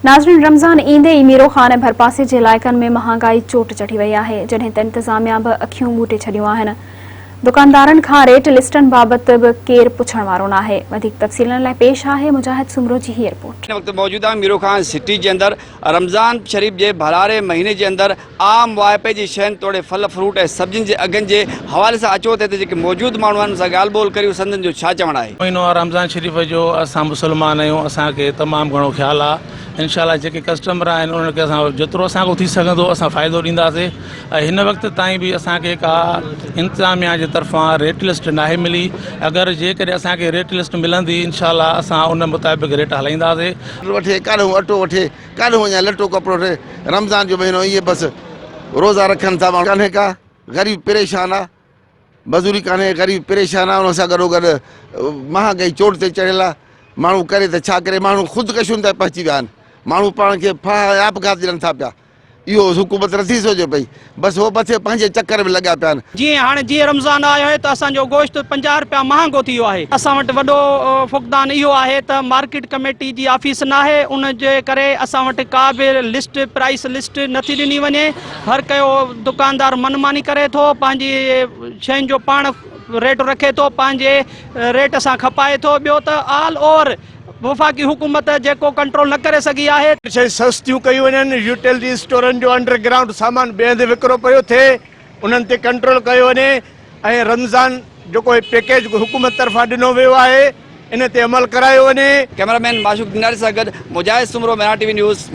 ناظرين رمضان ايندي ئي ميرو خان ۽ ڀرپاسي جي علائقن ۾ مهانگائي چوٽ چڙهي وئي آهي جڏهن ته انتظاميا به اکيون ٻوٽي ڇڏيون آهن دڪاندارن کان ريٽ لسٽن بابت به ڪير پڇڻ وارو ناهي وڌيڪ تفصيلن لاء پيش آهي مجاهد سومرو جي هي رپورٽ. هن وقت موجود آهيون ميرو خان سٽي جي اندر رمضان شريف جي ڀلاري مهيني جي اندر عام واهپي جي شين توڙي ڦل فروٽ ۽ سبزين جي اگهن جي حوالي سان اچو ته هتي جيڪي موجود ماڻهو آهن ان سان ڳالهه ٻولهه ڪريون سندن جو ڇا چوڻ آهي. مهينو آ رمضان شريف جو اسان مسلمان آهيون اسان کي تمام گهڻو خيال آ انشاء الله جيڪي ڪسٽمر آهن انهن کي اسان جيترو اسان کان ٿي سگهندو اسان فائدو ڏينداسي ۽ هن وقت تائين به اسان کي ڪا انتظاميا جي طرفان ريٽ لسٽ ناهي ملي اگر جيڪڏهن اسان کي ريٽ لسٽ ملندي انشاء الله اسان ان مطابق ريٽ هلائينداسي. وٺي ڪاڏهون اٽو وٺي ڪاڏهون وڃان لٽو ڪپڙو وٺي رمضان جو مهينو ائين بس روزا رکن ٿا ماڻهو ڪانهي ڪا غريب پريشان آ مزوري ڪانهي غريب پريشان آ ان سان گڏو گڏ مهانگائي چوٽ تي چڙهيل آ ماڻهو ڪري ته ڇا ڪري ماڻهو خودڪشين تائين پهچي ويا آهن ماڻهو پاڻ کي ڦاهه ۽ آپگهات ڏين ٿا پيا اهو حڪومت نٿي سوچي پئي بس هو پٿي پنهنجي چڪر ۾ لڳا پيا آهن. جيئن هاڻي جيئن رمضان آيو آهي ته اسان جو گوشت 50 رپيا مهانگو ٿي ويو آهي. اسان وٽ وڏو فقدان اهو آهي ته مارڪيٽ ڪميٽي جي آفيس ناهي ان جي ڪري اسان وٽ ڪا به لسٽ پرائس لسٽ نٿي ڏني وڃي هر ڪيو دڪاندار من ماني ڪري ٿو پنهنجي شين جو پاڻ ريٽ رکي ٿو پنهنجي ريٽ سان کپائي ٿو ٻيو ته آل اوور وفاقي حڪومت جيڪو ڪنٽرول نه ڪري سگهي آهي. شيون سستيون ڪيون وڃن، يوٽيلٽي اسٽورن جو انڊر گرائونڊ سامان ٻئي هنڌ وڪرو پيو ٿئي انهن تي ڪنٽرول ڪيو وڃي ۽ رمضان جيڪو هي پيڪيج حڪومت طرفان ڏنو ويو آهي ان تي عمل ڪرايو وڃي. ڪئميرا مين معشوق ديناري سان گڏ Mujahid Soomro, Mehran T V news.